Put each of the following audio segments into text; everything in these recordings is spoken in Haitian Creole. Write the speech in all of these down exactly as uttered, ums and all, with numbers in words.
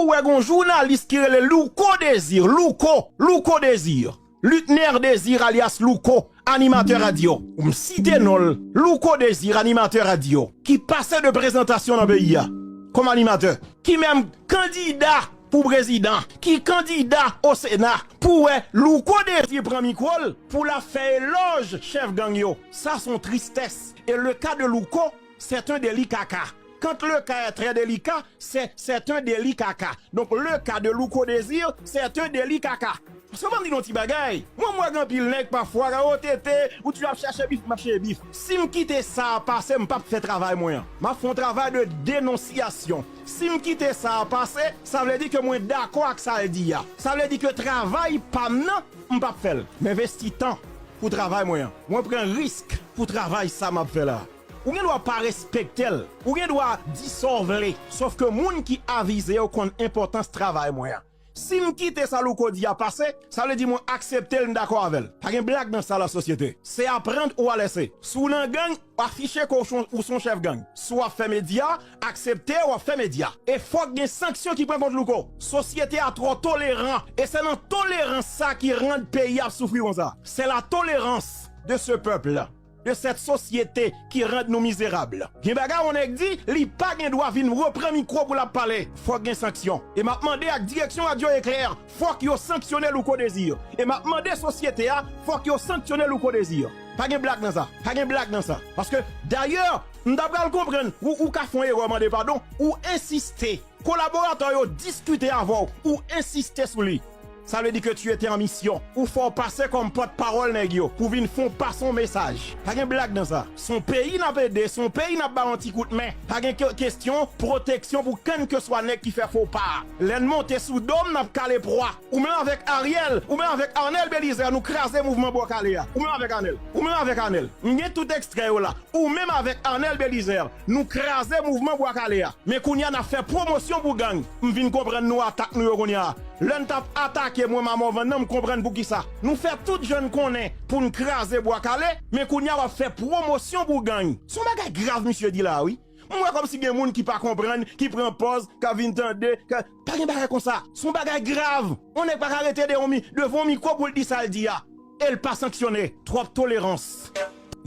Ou wè gon jounalis ki rele Louko Désir, Louko, Louko Désir, Lucner Désir alyas Louko, animatè radyo. M site non l, Louko Désir, animatè radyo, ki pase de prezantasyon nan peyi a kòm animatè, ki menm kandida pou prezidan, ki kandida o Sena, pou wè Louko Désir pran mikwo l pou l ap fè elòj chèf gang yo. Sa se yon tristès. E le ka de Louko, c'est un délit kaka. Quand le cas est très délicat, c'est, c'est un délit kaka. Donc, le cas de Louko Désir, c'est un délit kaka. Paske ban m di nou yon ti bagay. Mwen, m wè gen anpil nèg pafwa, yo tete, ou toujou ap chache bif, m ap chache bif. Si m kite sa a pase, m p ap fè travay mwen an. M ap fè yon travay de denonsiyasyon. Si m kite sa a pase, sa vle di ke mwen dakò ak sa l di a. Sa vle di ke travay pa m nan, m p ap fè l. M envesti tan pou travay mwen an. Mwen pran risk pou travay sa m ap fè la. Ou gen dwa pa respekte l. Ou gen dwa di sa w vle. Sòf ke moun ki avize yo konn enpòtans travay mwen an. Si m kite sa Louko di a pase, sa vle di mwen aksepte l, m dakò avè l. Pa gen blag nan sa, lasosyete. C'est à prendre ou à laisser. Si w nan gang, afiche ke w se yon, ou se yon chèf gang. Si w ap fè medya, aksepte w ap fè medya. E fòk gen sanksyon ki pran kont Louko. Sosyete a twò toleran. E se nan tolerans sa ki rann peyi ap soufri konsa. C'est la tolérance de ce peuple, de cette société qui rend nou mizerab. Gen bagay yon nèg di, li pa gen dwa vin repran mikwo pou l ap pale. Fòk gen sanksyon. E m ap mande ak direksyon Radyo Eklè, fòk yo sanksyone Louko Désir. E m ap mande sosyete a, fòk yo sanksyone Louko Désir. Pa gen blag nan sa. Pa gen blag nan sa. Paske, dayè, m ta pral konprann, ou, ou ka fè yon erè, mande padon, ou ensiste. Kolaboratè yo diskite avè w, ou ensiste sou li. Sa vle di ke tu étais en mission. Ou fè w pase kòm pòtpawòl nèg yo pou vin fè w pase yon mesaj. Pa gen blag nan sa. Se yon peyi n ap ede, se yon peyi n ap ba yon ti kout men. Pa gen ke-, kesyon pwoteksyon pou kenn ke swa nèg ki fè fo pa. Lè n monte sou do m, n ap kale pwa. Ou menm avèk Ariel, ou menm avèk Arnel Belizaire, nou kraze mouvman Bwa Kale a. Ou menm avèk Arnel. Ou menm avèk Arnel. M gen tout ekstrè yo la. Ou menm avèk Arnel Belizaire, nou kraze mouvman Bwa Kale a. Men kounye a n ap fè pwomosyon pou gang. M vin konprann nou atak nou yo kounye a. Lè n t ap atake mwen, Mamò Vann nan, m konprann poukisa. Nou fè tout jan n konnen pou n kraze Bwa Kale, men kounye a w ap fè pwomosyon pou gang. Se yon bagay grav misye di la a, wi. M wè kòmsi gen moun ki pa konprann, ki pran pòz, k ap vin tande, k-, pa gen bagay konsa. Se yon bagay grav. Yon nèg pa ka rete de yon mi-, devan yon mikwo pou l di sa l di a. E l pa sanksyone. Twòp tolerans.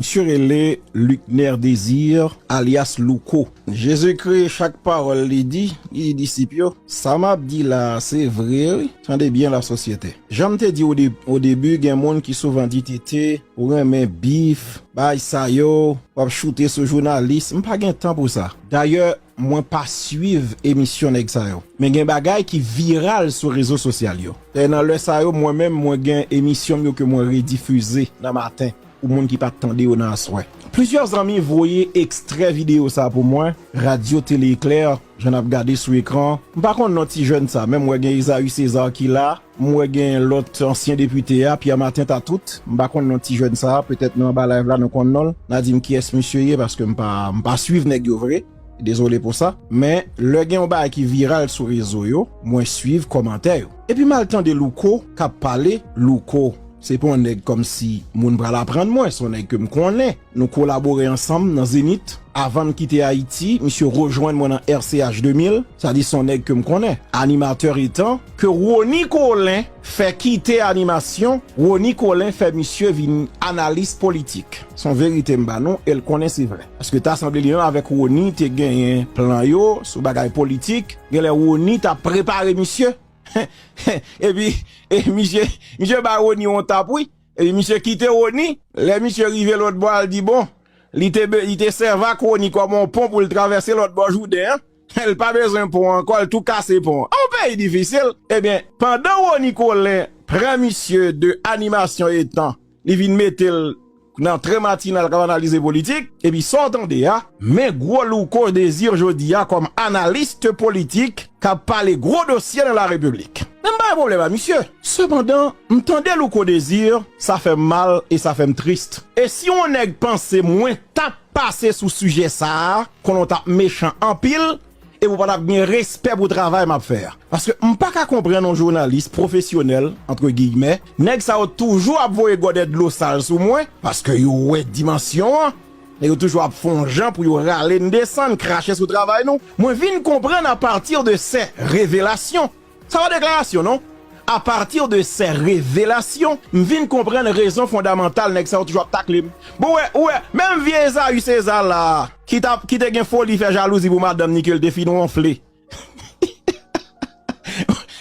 Misye rele Lucner Désir, alyas Louko. Jezikri, chak pawòl li di, li di disip yo, sa m ap di la a, se vre, wi. Tande byen, lasosyete. Jan m te di o de-, o debi, gen moun ki souvan di, Tete, ou renmen bif, bay sa yo, w ap choute sou jounalis. M pa gen tan pou sa. Dayè, mwen pa swiv emisyon nèg sa yo. Men gen bagay ki viral sou rezo sosyal yo. E nan lè sa yo, mwen menm, mwen gen emisyon m yo ke mwen redifize nan maten pou moun ki pa t tande yo nan aswè. Plizyè zanmi voye ekstrè videyo sa pou mwen, Radyo Tele Eklè, jan n ap gade sou ekran. M pa konn non ti jèn sa, men m wè gen Esaü César ki la, m wè gen lòt ansyen depite a, Pierre Martin Tatout. M pa konn non ti jèn sa, petèt nou anba live la nou konn non l. N a di m kiyès misye ye, paske m pa, m pa swiv nèg yo vre. Dezole pou sa. Men, lè gen yon bagay ki viral sou rezo yo, mwen swiv kòmantè yo. Epi m al tande Louko k ap pale, Louko, se pa yon nèg kòmsi moun pral aprann mwen, se yon nèg ke m konnen. Nou kolabore ansanm nan Zenith. Avan m kite Ayiti, misye rejwenn mwen nan R C H de mil, sa di se yon nèg ke m konnen. Animatè etan, ke Rony Colin fè kite animasyon, Rony Colin fè misye vin analis politik. Se yon verite m ba nou, e l konnen se vre. Paske ta sanble li menm avèk Rony te genyen plan yo sou bagay politik, genlè Rony t ap prepare misye. Epi, e misye, misye bay Rony yon tap, wi. Epi misye kite Rony, lè misye rive lòt bò a, l di, bon, li te be-, li te sèvi ak Rony kòm yon pon pou l travèse lòt bò Jouden an. L pa bezwen pon ankò, l tou kase pon an. Yon peyi difisil. Ebyen, pandan Rony Colin pran misye de animasyon etan, li vin mete l nan Tre Matinal k ap analize politik, epi sa w tande a, men gwo Louko Désir jodi a kòm analis politik k ap pale gwo dosye nan la Repiblik. Men m pa gen pwoblèm a misye. Sepandan, m tande Louko Désir, sa fè m mal e sa fè m tris. E si yon nèg panse mwen t ap pase sou sijè sa a, konnen w t ap mechan anpil, e pou w pa t ap gen respè pou travay m ap fè a. Paske m pa ka konprann yon jounalis pwofesyonèl, antre giyimè, nèg sa yo toujou ap voye gòdè dlo sal sou mwen, paske yo wè dimansyon an, Nèg yo toujou ap fè yon jan pou yo rale n desann, krache sou travay nou. Mwen vin konprann à partir de ces révélations. Sa pa deklarasyon, non. À partir de ces révélations, m vin konprann rezon fondamantal nèg sa yo toujou ap takle m. Bon, wè, wè, menm vye Ezayi Seza la, ki t ap, ki te gen foli fè jalouzi pou madanm ni ke l te fin wonfle.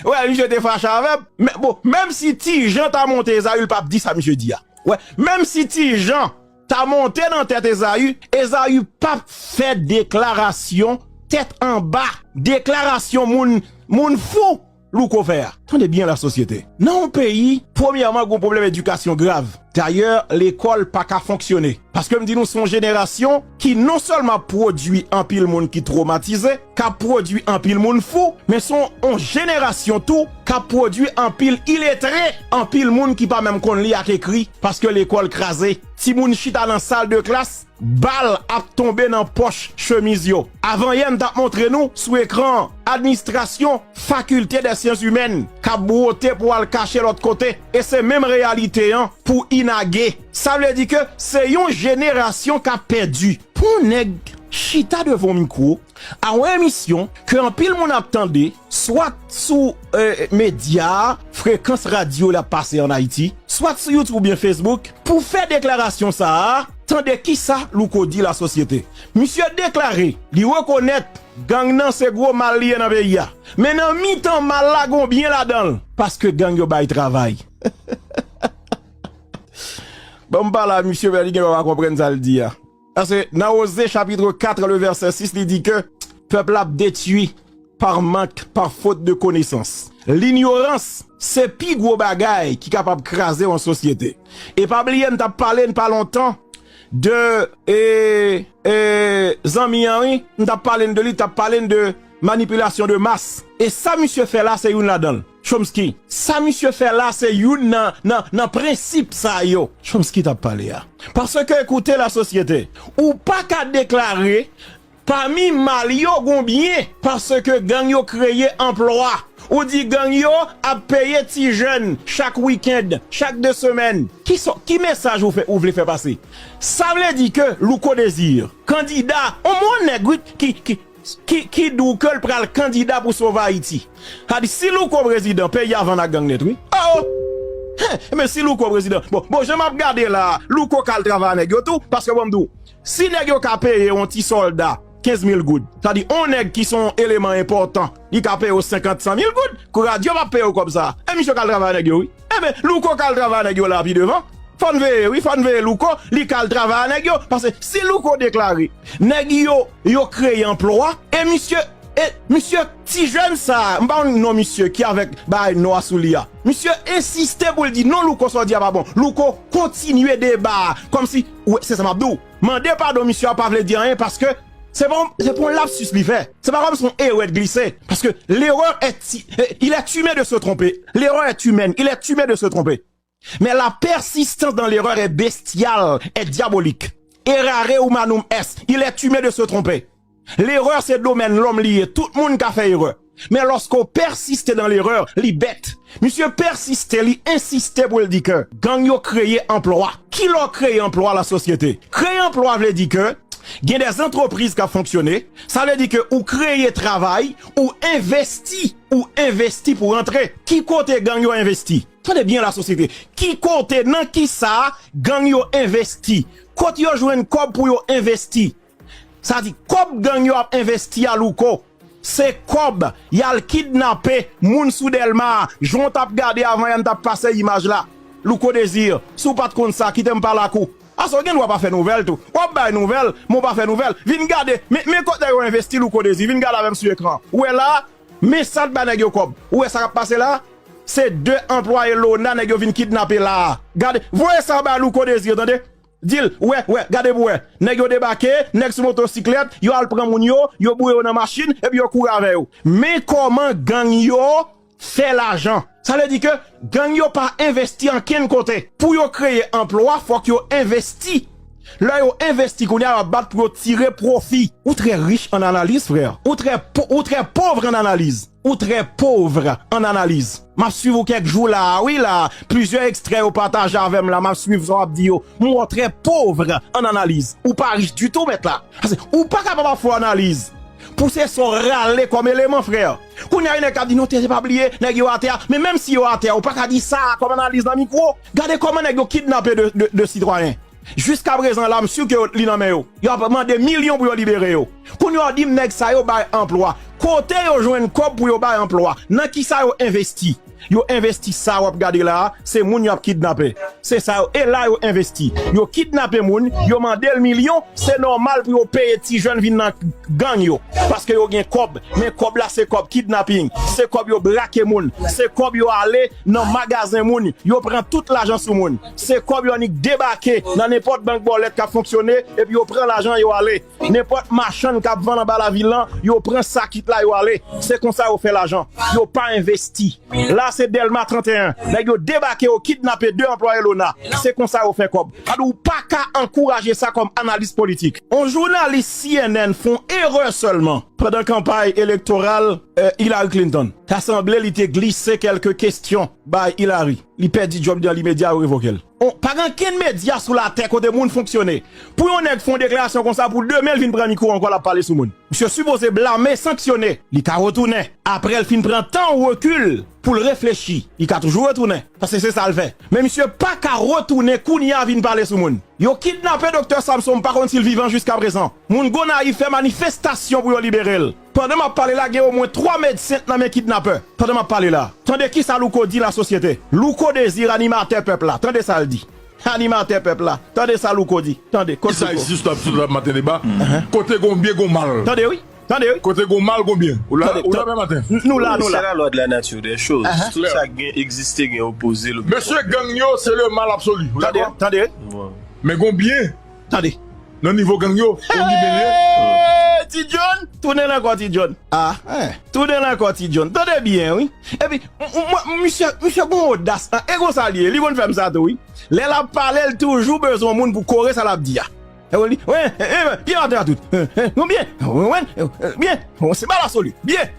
Wè, misye te fache avè m. Men, bon, menm si Ti Jan ta monte Ezayi, l p ap di sa misye di a. Wè, menm si Ti Jan ta monte nan tèt Ezayi, Ezayi p ap fè deklarasyon tèt anba, deklarasyon moun, moun fou Louko fè a. Tande byen, lasosyete. Nan yon peyi, premyèman, gen yon pwoblèm edikasyon grav. Dayè, lekòl pa ka fonksyone. Paske m di nou, se yon jenerasyon ki non sèlman ap pwodui anpil moun ki twomatize, k ap pwodui anpil moun fou, men se yon, yon jenerasyon tou k ap pwodui anpil iletre, anpil moun ki pa menm konn li ak ekri, paske lekòl kraze. Timoun chita nan sal de klas, bal ap tonbe nan pòch chemiz yo. Avan yè, m t ap montre nou sou ekran an, administrasyon Faculté des Sciences Humaines k ap bwote pou al kache lòt kote. E se menm reyalite an pou INAGE. Sa vle di ke se yon jenerasyon k ap pèdi. Pou yon nèg chita devan yon mikwo, a yon emisyon ke anpil moun ap tande, swat sou, eh, medya, frekans radyo l ap pase ann Ayiti, swat sou YouTube oubyen Facebook, pou fè deklarasyon sa a, tande kisa Louko di lasosyete. Misye deklare li rekonèt gang nan se gwo mal li ye nan peyi a. Men nan mitan mal la, gon byen ladan l, paske gang yo bay travay. Ban m pale a misye, men li gen dwa pa konprann sa l di a. Paske nan Oze chapit kat, le vèsè sis, li di ke pèp la ap detwi par manque, par faute de connaissance. Linyorans se pi gwo bagay ki kapab kraze yon sosyete. E pa bliye, m t ap pale n pa lontan de, e, e, zanmi an, wi. M t ap pale n de li, t ap pale n de manipilasyon de mas. E sa misye fè la, se youn ladan l. Chomsky, sa misye fè la, se youn nan, nan, nan prensip sa yo Chomsky t ap pale a. Paske, ekoute, lasosyete, ou pa ka deklare pami mal yo gon byen, paske gang yo kreye anplwa. Ou di gang yo ap peye ti jèn chak wikenn, chak de semèn. Ki, ki mesaj ou, fè, ou vle fè pase? Sa vle di ke Louko Désir, kandida, on, on nèg, wi, ki, ki, ki, ki di w ke l pral kandida pou sove Ayiti. Sa di, si Louko prezidan, peyi a vann ak gang nèt, wi. Oh! Hen, men si Louko prezidan. Bon, bon, jan m ap gade la, Louko ka al travay a nèg yo tou, paske bon, m di w, si nèg yo ka peye yon ti sòlda kenz mil goud, sa di, on nèg ki se yon eleman enpòtan, li ka peye w senkant, san mil goud, kou radyo p ap peye w kòb sa a. E misye ka al travay a nèg yo, wi. Enben, Louko ka al travay a nèg yo la pi devan. Fò n veye, wi, fò n veye Louko, li ka al travay a nèg yo. Paske si Louko deklare, nèg yo, yo kreye anplwa, e misye, e misye, ti jèn sa a, m pa konn non misye ki avèk bagay nwa sou li a. Misye ensiste pou l di, "Non, Louko, sa w di a pa bon." Louko kontinye deba a, kòmsi, ou wè, se sa m ap di w. Mande padon misye a pa vle di anyen, paske se pa yon, se pa yon lapsis li fè. Se pa kòmsi yon erè t glise. Paske l'erreur est, il est humain de se tromper. L'erreur est humaine. Il est humain de se tromper. Mais la persistance dans l'erreur est bestiale, est diabolique. Errare humanum est. Il est humain de se tromper. Lerè se domèn lòm li ye. Tout moun ka fè erè. Men lòske w pèsiste dan lerè, li bèt. Misye pèsiste, li ensiste pou l di ke gang yo kreye anplwa. Kilè w kreye anplwa lasosyete? Kreye anplwa vle di ke gen de antrepriz k ap fonksyone. Sa vle di ke ou kreye travay, ou envesti, ou envesti pou rantre. Ki kote gang yo envesti? Tande byen lasosyete. Ki kote, nan kisa gang yo envesti? Kot yo jwenn kòb pou yo envesti? Sa di, kòb gang yo ap envesti a Louko, se kòb y al kidnape moun sou Dèlma a, jan w t ap gade avan yè n t ap pase imaj la. Louko Désir, si w pa t konn sa, kite m pale ak ou. Ase w gen dwa pa fè nouvèl tou. W ap bay nouvèl, men w pa fè nouvèl. Vin gade, men, men kot nèg yo envesti Louko Désir, vin gade avè m sou ekran. Ou wè la a, men sa t ba nèg yo kòb. Ou wè sa k ap pase la a? Se de anplwaye Lona nèg yo vin kidnape la a. Gade, voye sa bay Louko Désir, tande. Di l, wè, wè, gade pou wè. Nèg yo debake, nèg sou motosiklèt, yo al pran moun yo, yo boure yo nan machin, epi yo kouri avè yo. Men kòman gang yo fè lajan. Sa vle di ke gang yo pa envesti ankenn kote. Pou yo kreye anplwa, fòk yo envesti. Lè yo envesti kounye a, y ap bat pou yo tire pwofi. Ou trè rich an analiz, frè. Ou trè po-, ou trè pov an analiz. Ou trè pov an analiz. M ap swiv ou kèk jou la a, wi, la. Plizyè ekstrè yo pataje avè m la, m ap swiv sa w ap di yo. M wè w trè pov an analiz. Ou pa rich ditou, mèt la. Paske ou pa kapab ap fè analiz. Pou se sa w rale kòm eleman, frè. Kounye a, gen nèg k ap di, "Non, T T, pa bliye, nèg yo atè a." Men menm si yo atè a, ou pa ka di sa kòm analiz nan mikwo. Gade kòman nèg yo kidnape de, de, de sitwayen. Jiska prezan la, m si ke yo, li nan men yo. Yo ap mande milyon pou yo libere yo. Kounye a, w di m nèg sa yo bay anplwa. Kote yo jwenn kòb pou yo bay anplwa? Nan ki sa yo envesti? Yo envesti sa w ap gade la a, se moun y ap kidnape. Se sa yo, e la yo envesti. Yo kidnape moun, yo mande l milyon, se nòmal pou yo peye ti jèn vin nan gang yo. Paske yo gen kòb, men kòb la se kòb kidnaping. Se kòb yo brake moun, se kòb yo ale nan magazen moun, yo pran tout lajan sou moun. Se kòb yo annik debake nan nenpòt bank bòlèt k ap fonksyone, epi yo pran lajan, yo ale. Nenpòt machann k ap vann anba lavil lan, yo pran sa kit la, yo ale. Se konsa yo fè lajan. Yo pa envesti. La, se Dèlma trannteyen. Nèg yo debake, yo kidnape de anplwaye Lona. Se konsa yo fè kòb. Gade, ou pa ka ankouraje sa kòm analis politik. On jounalis C N N fè on erè sèlman pandan kanpay elektoral, eh, Hillary Clinton. Ta sanble li te glise kèlke kesyon bay Hillary. Li pèdi djòb li nan limedya, yo revoke l. On, pa gen kenn medya sou latè kote moun fonksyone. Pou yon nèg fè yon deklarasyon konsa, pou demen l vin pran mikwo ankò, l ap pale sou moun. Misye sipoze blame, sanksyone. Li ka retounen. Apre l fin pran tan, rekil, pou l reflechi, li ka toujou retounen. Paske se sa l fè. Men misye pa ka retounen kounye a vin pale sou moun. Yo kidnape Doktè Samson, m pa konn si l vivan jiska prezan. Moun Gonayiv fè manifestasyon pou yo libere l. Pandan m ap pale la, gen omwen twa medsen nan men kidnapè. Pandan m ap pale la. Tande kisa Louko di lasosyete. Louko Désir, animatè pèp la. Tande sa l di. Animatè pèp la. Tande sa Louko di. Tande. Kot Louko. Kisa ekziste ap sou la maten deba? Kote gon byen, gon mal. Tande wi. Tande wi. Kote gon mal, gon byen. Ou la, ou la menm maten. N-, nou la, nou la. C'est la loi de la nature des choses. Tout sa ki gen, egziste, gen opoze, l obi kontrè. Mesye, gang yo, se le mal absolu. Ou dakò? Tande, tande. Men gon byen. Tande. Nan nivo gang yo, gon byen. Hey! Ti John, tounen l ankò, Ti John. Ah, eh. Tounen l ankò, Ti John. Tande byen, wi. Epi, m-, m-, mwen, misye, misye gon odas, an, e konsa li ye, li konn fè m sa tou, wi. Lè l ap pale, l toujou bezwen moun pou kore sa l ap di a. E wi, wi, e, e, byen maten a tout. E, e, nou byen, wi, wi, e, byen, se pa la soli, byen.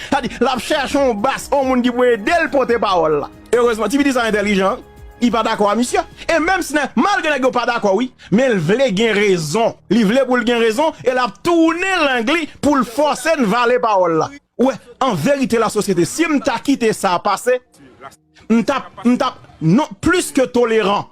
Sa di, l ap chèche yon bas, yon moun ki pou ede l pote pawòl la. Erezman, ti piti sa entèlijan, wi. Li pa dakò a misye. E menm si nè-, malgre nèg yo pa dakò, wi, men l vle gen rezon. Li vle pou l gen rezon, e l ap tounen lang li pou l fòse n vale pawòl la. Ou wè, an verite, lasosyete, si m ta kite sa pase, m t ap, m t ap, non, plis ke toleran.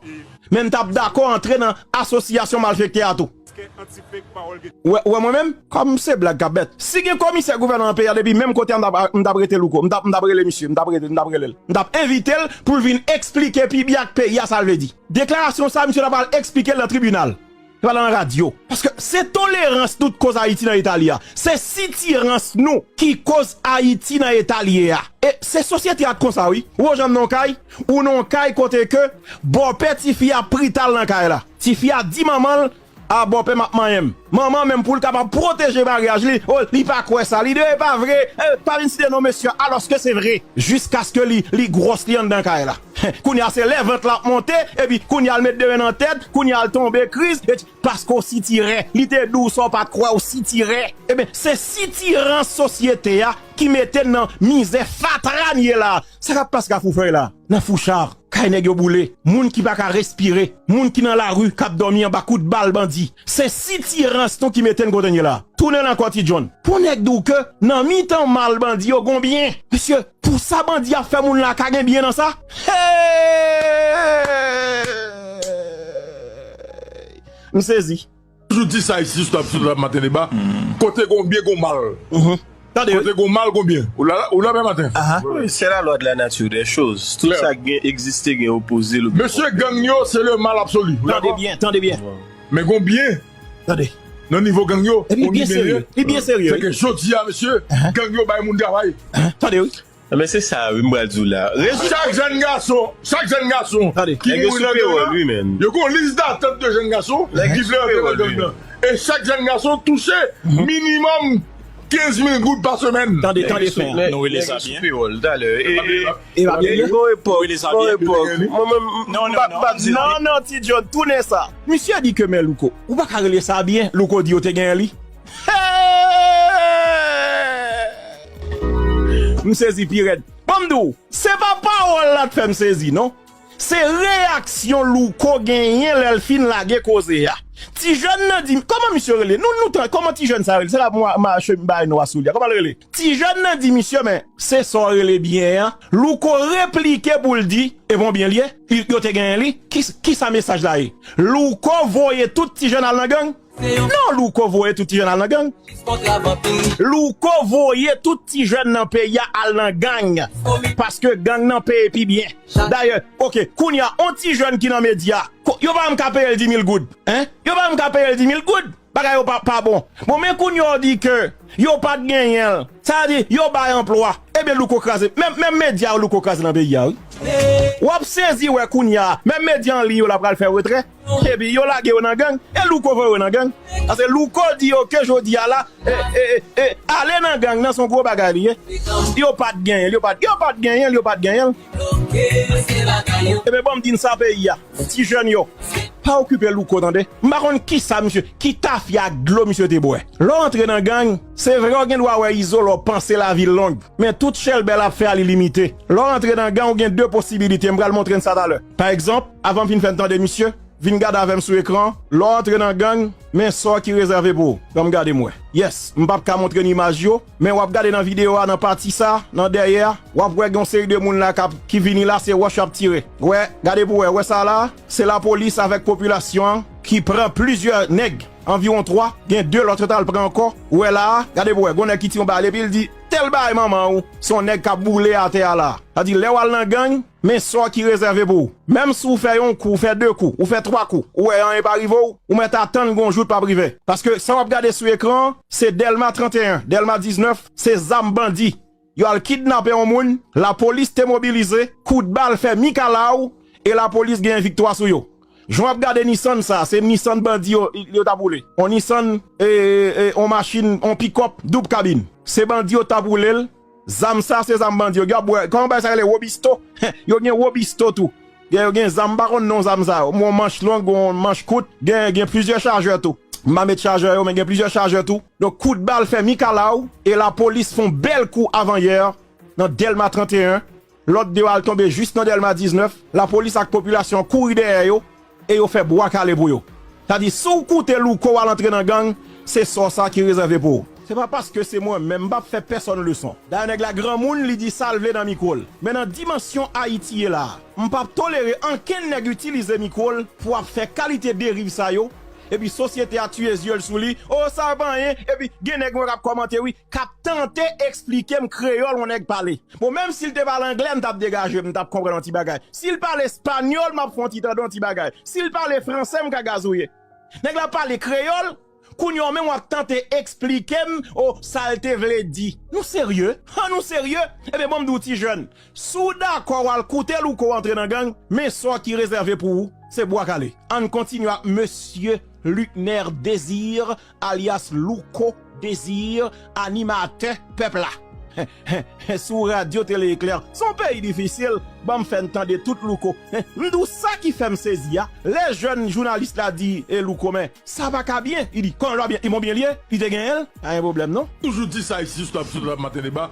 Men m t ap dakò antre nan asosyasyon malfektè a tou. Ou wè, ou wè mwen menm, kòm se blag k ap bèt. Si gen komisè gouvènman nan peyi a, depi menm kote a, m t ap, m t ap rete Louko, m t ap, m t ap rele misye, m t ap rete, m t ap rele l. M t ap envite l pou l vin eksplike pi byen ak peyi a sa l vle di. Deklarasyon sa, misye t ap al eksplike l nan tribinal. Li pale nan radyo. Paske se tolerans nou t koz Ayiti nan eta li a. Se sitirans nou ki koz Ayiti nan eta li ye a. E se sosyete a t konsa, wi. Ou wè jan m nan yon kay, ou nan yon kay kote ke bòpè tifi a prital nan kay la. Tifi a di manman l, "A, bòpè, m ap manyen m." Manman menm pou l kapab pwoteje maryaj li, o, li pa kwè sa. Li di, "E pa vre, e, pa vin site non mesye a," alòske se vre. Jiskaske li, li gwòs, li anndan kay la. Kounye a se lè vant la ap monte, epi kounye a l met de men nan tèt, kounye a l tonbe kriz, e paske w sitirè, li te di w sa w pa t kwè, w sitirè. Ebyen, se sitirans sosyete a ki mete n nan mizè fatra n ye la. Sa k ap pase Kafou Fèy la? Nan Foucha, kay nèg yo boule, moun ki pa ka respire, moun ki nan lari, k ap dòmi anba kout bal bandi. Se sitirans nou ki mete n kote n ye la. Tounen l ankò, Ti John. Pou nèg di w ke nan mitan mal bandi yo gon byen. Mesye, pou sa bandi ap fè moun la ka gen byen nan sa? Hey! M sezi. Toujou di sa isi sou tab, sou tab maten deba. Kote gon byen, gon mal. Tande, wi. Kote gon mal, gon byen. Ou la, ou la menm maten. Aha. Wi, c'est la loi de la nature des choses. Tout sa ki gen, egziste, gen opoze, l obi kontrè. Mesye, gang yo, se le mal absolu. Ou dakò? Tande byen, tande byen. Men gon byen. Tande. Nan nivo gang yo, epi gon byen serye. Li byen serye, wi. Fè ke jodi a, mesye, gang yo bay moun travay. Tande, wi. Men se sa, wi, m pral di w la. Chak jèn gason, chak jèn gason ki mouri nan gang nan, yo gon lis datant de jèn gason ki vle antre nan gang nan. E chak jèn gason touche minimòm kenz mil goud pa semèn. Tande, tande fen an. Nou rele sa byen. Peyòl talè. E, e, e, gon epòk, gon epòk. Mwen menm, non, non, non, non, Ti John, tounen sa. Misye di ke men Louko. Ou pa ka rele sa byen. Louko di yo te genyen li. M sezi pi rèd. Ban m di w, se pa pawòl la t fè m sezi, non. Se reyaksyon Louko genyen lè l fin lage koze a. Ti jèn nan di, kòman misye rele? Nou, nou, tan, kòman ti jèn sa rele? Se la pou mwen, mwen mache m bay nwa sou li a. Kòman l rele? Ti jèn nan di misye, men se sa w rele byen an. Louko replike pou l di, e bon byen l ye, yo te genyen li. Ki, ki sa mesaj la ye? Louko voye tout ti jèn al nan gang? Non, Louko voye tout ti jèn al nan gang. Louko voye tout ti jèn nan peyi a al nan gang. Paske gang nan peye pi byen. Dayè, oke, kounye a, on ti jèn ki nan medya, ko- yo pa menm ka peye l di mil goud. Hein? Yo pa menm ka peye l di mil goud. Bagay yo pa, pa bon. Bon, men kounye a, w di ke yo pa t genyen l. Sa di, yo bay anplwa. Ebyen, Louko kraze. Menm, menm medya yo, Louko kraze nan peyi a, wi. W ap sezi wè kounye a. Menm medya an liy yo la pral fè retrè. Epi yo lage yo nan gang. E Louko voye yo nan gang. Paske Louko di yo ke jodi a la, e, e, e, e, ale nan gang nan se yon gwo bagay li ye. Yo pa t genyen l, yo pa t, yo pa t genyen l, yo pa t genyen l. Ebyen, ban m di n sa peyi a. Ti jèn yo. Pa okipe Louko, tande. M pa konn ki sa misye, ki tafya ak dlo misye te bwè. Lè w antre nan gang, se vre w gen dwa wè izo lè w panse lavi l long. Men tout chèlbè l ap fè a li limite. Lè w rantre nan gang, ou gen de posibilite. M pral montre n sa talè. Pa egzanp, avan m fin fè n tande misye, vin gade avè m sou ekran an. Lè w rantre nan gang, men sò ki rezève pou ou. Ban m gade m wè. Yes, m p ap ka montre n imaj yo, men w ap gade nan videyo a, nan pati sa, nan dèyè a, w ap wè gen yon seri de moun la k ap, ki vini la, se wòch y ap tire. Wè, gade pou wè, wè sa la, se lapolis avèk popilasyon an ki pran plizyè nèg, anviwon twa, gen de lòt yo t al pran ankò. Ou wè la a, gade pou wè, gon nèg ki tire yon bal epi l di, tèl bagay manman ou, se yon nèg k ap boule atè a la. Sa di, lè w al nan gang, men sò ki rezève pou ou. Menm si w fè yon kou, w fè de kou, w fè twa kou, ou wè anyen pa rive w, ou mèt atann gon jou l p ap rive. Paske sa w ap gade sou ekran an, se Dèlma trannteyen, Dèlma diznèf, se zam bandi. Yo al kidnape yon moun, lapolis te mobilize, kout bal fè mikalaw, e lapolis genyen viktwa sou yo. Jan w ap gade Nissan sa, se Nissan bandi yo, yo t ap woule. On Nissan, e, e, e, on machin, on pikòp, doub kabin. Se bandi yo t ap woule l. Zam sa, se zam bandi yo. Yo ap bwè, kòman bay sa rele? Wobisto. Yo gen wobisto tou. Gen, yo gen zam, m pa konn non zam sa yo. Gon manch long, gon manch kout. Gen, gen plizyè chajè tou. M pa met chajè yo, men gen plizyè chajè tou. Donk, kout bal fè mikalaw, e lapolis fè yon bèl kou avanyè nan Dèlma trannteyen. Lòt de yo al tonbe jis nan Dèlma diznèf. Lapolis ak popilasyon an kouri dèyè yo, e yo fè bwa kale pou yo. Sa di, si w koute Louko w al antre nan gang, se sò sa ki rezève pou ou. Se pa paske se mwen menm, m p ap fè pèsonn leson. Dayè nèg la granmoun, li di sa l vle nan mikwo l. Men nan dimansyon Ayiti ye la a, m p ap tolere ankenn nèg itilize mikwo l pou ap fè kalite deriv sa yo. Epi sosyete a tiye zye l sou li. O, sa pa anyen. Epi gen nèg mwen k ap kòmante, wi, k ap tante eksplike m kreyòl yon nèg pale. Bon, menm si l te pale anglè, m t ap degaje m, m t ap konprann yon ti bagay. Si l pale espanyòl, m ap fè yon ti tande yon ti bagay. Si l pale fransè, m ka gazouye. Nèg la pale kreyòl, kounye a w menm w ap tante eksplike m, o, sa l te vle di. Nou serye? An nou serye? Ebyen, ban m di w, ti jèn, si w dakò w al koute Louko w antre nan gang, men sò ki rezève pou ou, se bwa kale. Ann kontinye ak mesye Luckner Désir, alyas Louko Désir, animatè pèp la. Sou Radyo Tele Eklè, se yon peyi difisil, ban m fè n tande tout Louko. M di w sa ki fè m sezi a, lè jèn jounalis la di, e Louko, men sa pa ka byen. Li di, kòman l pa byen? Li bon byen l ye? Li te genyen l? Pa gen pwoblèm non. Toujou di sa isi, sou Tap Sou Tap Maten Deba.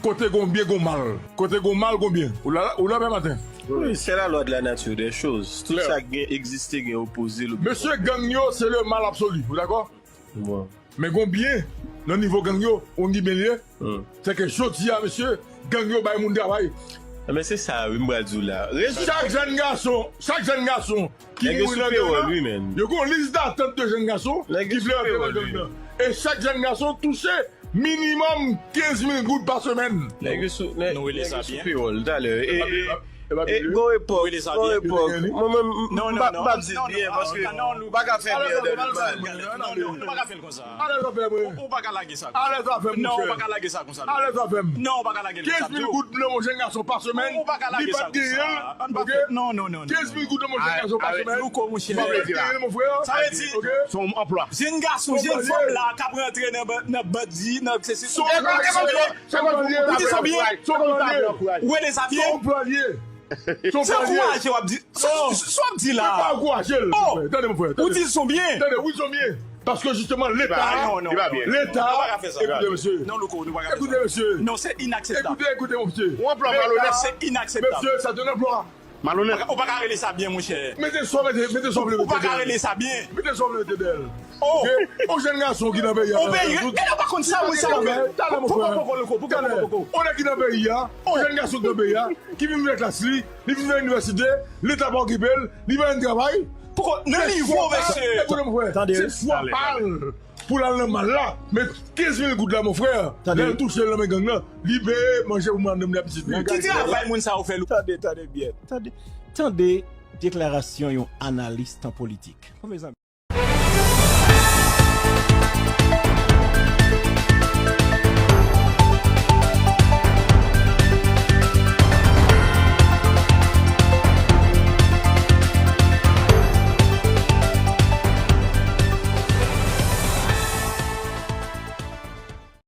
Kote gon byen, gon mal. Kote gon mal, gon byen. Ou la, ou la, pè Maten? Wi, c'est la loi de la nature des choses. Tout sa ki gen egziste gen opoze l. Mesye, gang yo, se le mal absolu. Ou dakò? Men gon byen nan nivo gang yo, ou konn ki byen li ye? Se ke jodi a, mesye, gang yo bay moun travay. Men se sa wi m pral di w la. Chak jèn gason, chak jèn gason ki mouri nan gang nan, yo gen yon lis datant de jèn gason ki vle rantre nan gang nan. E chak jèn gason touche minimòm kenz mil goud pa semèn. Nèg yo sou, nèg, nèg yo sou pewòl talè. E, e, E gon epòk, gon epòk. Mwen menm, m pa di byen paske ou pa ka fè byen de mal. Non, non, nou pa ka fè l konsa. Ou pa ka lage sa konsa. Non, ou pa ka lage sa konsa. Non, ou pa ka lage l konsa. Kenz mil goud nan men yon jèn gason pa semèn, li pa t genyen l. Non, non, non. Kenz mil goud nan men yon jèn gason pa semèn, li pa t genyen l, mon frè. Sa vle di, se yon anplwa. Jèn gason, jèn fanm la k ap rantre nan bandi, nan sesi. Ou di sa byen? Ou rele sa byen? Se ankouraje w ap di. Sa w ap di la. Ou di l son byen. Tande, wi, son byen. Paske jisteman, Leta, Leta, ekoute, mesye. Ekoute, mesye. Non, se inakseptab. Ekoute, ekoute, mesye. Yon anplwa malonèt. Se inakseptab. Mesye, sa te yon anplwa. Malonèt. Ou pa ka rele sa byen, monchè. Mete sa, mete, mete sa w vle mete. Ou pa ka rele sa byen. Mete sa w vle mete dèyè l. Oh. Ok? Yon jèn gason ki nan peyi a. Yon peyi, gade, ou pa konn sa, moun sa yo fè. Talè, mon frè. Poko, poko, poko, poko. Yon nèg ki nan peyi a, yon jèn gason ki nan peyi a, ki vin fè klas li, li vin fè inivèsite, Leta pa okipe l, li pa jwenn travay. Poko, nan nivo, mesye. Ekoute, mon frè, se fwa pa l pou l al nan mal la. Men kenz mil goud la, mon frè, lè l touche l nan men gang nan, li peye manje pou madanm li ak pitit li. Ki travay moun sa yo fè, Louko? Tande, tande byen. Tande, tande deklarasyon yon analis tan politik. Bon, mezanmi.